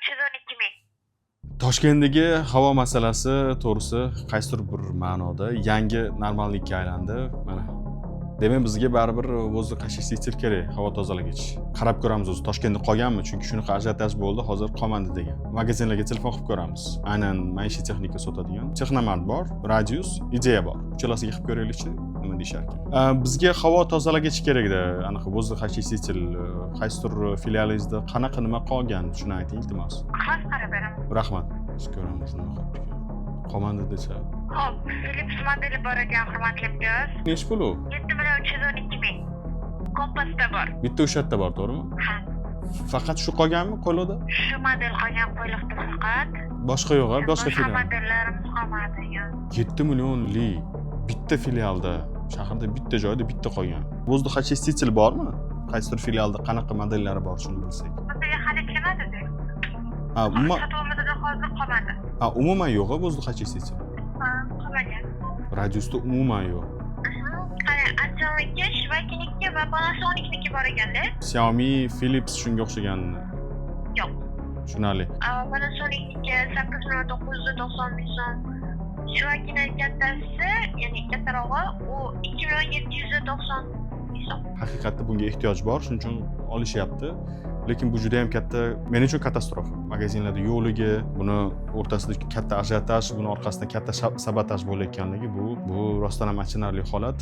312 ming. Toshkentdagi havo masalasi, to'g'risi, qaysidir bir ma'noda yangi normallikka aylandi mana. Demak, bizga baribir воздухоочиститель kerak, havo tozalagich. Qarab ko'ramiz, o'zi Toshkentda qolganmi, chunki shunaqa ajiotaj bo'ldi, hozir qolmadi degan. Magazinlarga telefon qilib ko'ramiz. Aynan maishiy texnika sotadigan Texnomart bor, Radius, Ideya bor. Uchalasiga qilib ko'raylikchi, nima deyishar ekan. Bizga havo tozalagich kerakda, anaqa воздухоочиститель. Qaysidir filialingizda qanaqa, nima qolgan, shuni ayting, iltimos. Hozir qarab beraman. Rahmat. Biz ko'ramiz, nima qolibdi ekan. Qolmadi desa. Xo'p, Philips modeli bor ekan, hurmatli mijoz. Nechi pul u? 7 312 000. Kompasda bor. Bitta o'sha yerda bor, to'g'rimi? Ha. Faqat shu qolganmi qo'lida? Shu model qolgan qo'yliqda faqat. Boshqa yo'q, a? Boshqa Boshqa filial. modellarimiz qolmadi, yo'q. 7 millionli bitta filialda, shaharda bitta joyda bitta qolgan. Воздухоочиститель bormi? Qaysidir filialda qanaqa modellari bor, shuni bilsak. Bunday hali kelmadi. Ha, umuman Sotuvimizda hozir qolmadi. Ha, umuman yo'q, a, воздухоочиститель? Ha, qolmagan. Radiusda umuman yo'q. Qarang, Artelniki, Shvakiniki va Panasonicniki bor ekanda. Xiaomi, Philips, shunga o'xshagan? Yo'q. Tushunarli. Panasonicniki 8 990 000 so'm. Shvakini kattasi, ya'ni kattarog'i, u 2 790 000 so'm. Haqiqatda bunga ehtiyoj bor, shuning uchun olishyapti. Lekin bu juda ham katta, men uchun katastrofa. Magazinlarda yo'qligi, buni o'rtasida katta ajiotaj, buni orqasidan katta sabotaj bo'layotganligi, bu rostdan ham achinarli holat.